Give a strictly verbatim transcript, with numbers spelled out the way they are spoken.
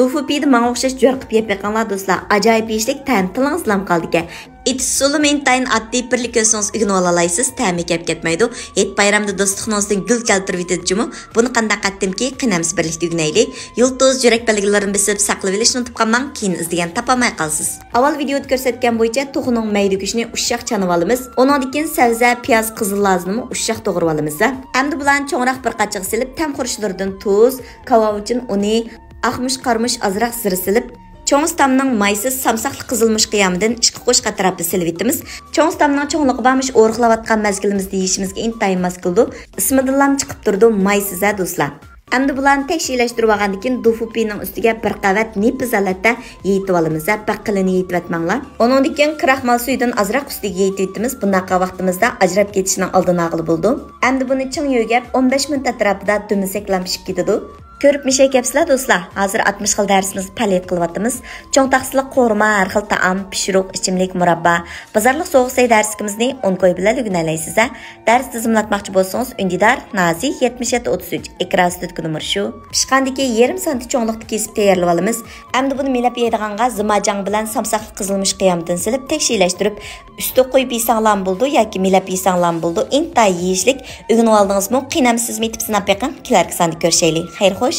دۇفۇپىنى ماڭا ئوخشاش جور قىلىپ يەپ بېقىڭلار دوستلار، ئاجايىپ يېيىشلىك، تەم تىلىڭىزدىلا قالىدىكەن. ئېتىش ئۇسۇلىمۇ ئىنتايىن ئاددىي، بىرلا كۆرسىڭىز ئۆگىنىۋالالايسىز، تەمى كەپ كەتمەيدۇ. ھېيت بايرامدا دوستلۇقنىڭ ئۈستىگە گۈل كەلتۈرۈۋېتىدۇ جۇمۇ. بۇنى قانداق قىلدىمكى، قېنى ئەمىسە بىرلىكتە ئۆگىنەيلى. يۇلتۇز، يۈرەك بەلگىلىرىنى بېسىپ ساقلىۋېلىشنى ئۇنتۇپ قالماڭ، كېيىن ئىزدىگەن تاپالماي قالىسىز. ئاۋۋال ۋىدېئودا كۆرسەتكەن بويىچە توخۇنىڭ مەيدە گۆشىنى ئۇششاق چانىۋالىمىز. ئۇنىڭدىن كېيىن سەۋزە، پىياز، قىزىل لازىنىمۇ ئۇششاق توغرىۋالىمىز. ئەمدى بۇلارنى چوڭراق بىر قاچىغا سېلىپ، تەم خۇرۇچلىرىدىن تۇز، كاۋاۋىچىن ئۇنى، ئاقمۇچ، قارىمۇچ، ئازراق زىرە سېلىپ، چوڭ ئۇستامنىڭ مايسىز سامساقلىق قىزىلمۇچ قىيامىدىن ئىككى قوشۇق ئەتراپىدا سېلىۋېتىمىز. چوڭ ئۇستامنىڭ چوڭلۇقى بارمۇ، ئورۇقلاۋاتقان مەزگىلىمىزدە يېيىشىمىزگە ئىنتايىن ماس كېلىدۇ. ئىسمىدىنلام چىقىپ تۇرىدۇ، مايسىز ھە دوستلار. ئەمدى بۇلارنى تەكشىلەشتۈرۈپ ئالغاندىن كېيىن، دۇفۇپىنىڭ ئۈستىگە بىر قەۋەت نېپىز ھالەتتە يېيىتىۋالىمىز ھە، بەك قېلىن يېيىتىۋەتمەڭلار. ئۇنىڭدىن كېيىن كراخمال سۈيىدىن ئازراق ئۈستىگە يېيىتىۋېتىمىز، بۇنداق قىلغان ۋاقتىمىزدا ئاجراپ كېتىشنىڭ ئالدىنى ئالغىلى بولىدۇ. ئەمدى بۇنى چىڭ يۆگەپ، ئون بەش مىنۇت ئەتراپىدا دۈملىسەكلام پىشىپ كېتىدۇ. كۆرۈپ مىشەي كەپسىلە دوستلار، ھازىر ئاتمىش خىل دەرسىمىزگە پەئالىيەت قىلىۋاتىمىز. چوڭ تاخسىلىق قورۇما، ھەر خىل تائام، پىشۇرۇق، ئىچىملىك، مۇراببا، بازارلىق سوغۇق سەي دەرسلىكىمىزنى ئون كوي بىلەن ئۆگىنەلەيسىز ھە. دەرس تىزىملاتماقچى بولسىڭىز، ئۈندىدار، نازى، يەتمىش يەتتە ئوتتۇز ئۈچ، ئېكران ئۈستىدىكى نومۇر شۇ. پىشقاندىن كېيىن يېرىم سانتى چوڭلۇقتا كېسىپ تەييارلىۋالىمىز. ئەمدى بۇنى مىلەپ يەيدىغانغا زىماجاڭ بىلەن سامساقلىق قىزىلمۇچ قىيامىدىن سېلىپ تەكشىلەشتۈرۈپ، ئۈستىگە قويۇپ يېسەڭلارمۇ بولىدۇ ياكى مىلەپ يېسەڭلارمۇ بولىدۇ. ئىنتايىن يېيىشلىك. ئۆگىنىۋالدىڭىزمۇ؟ قېنى ئەمىسە سىزمۇ يېتىپ سىناپ بېقىڭ. كېلەركى ساندا كۆرۈشەيلى. خەير خوش.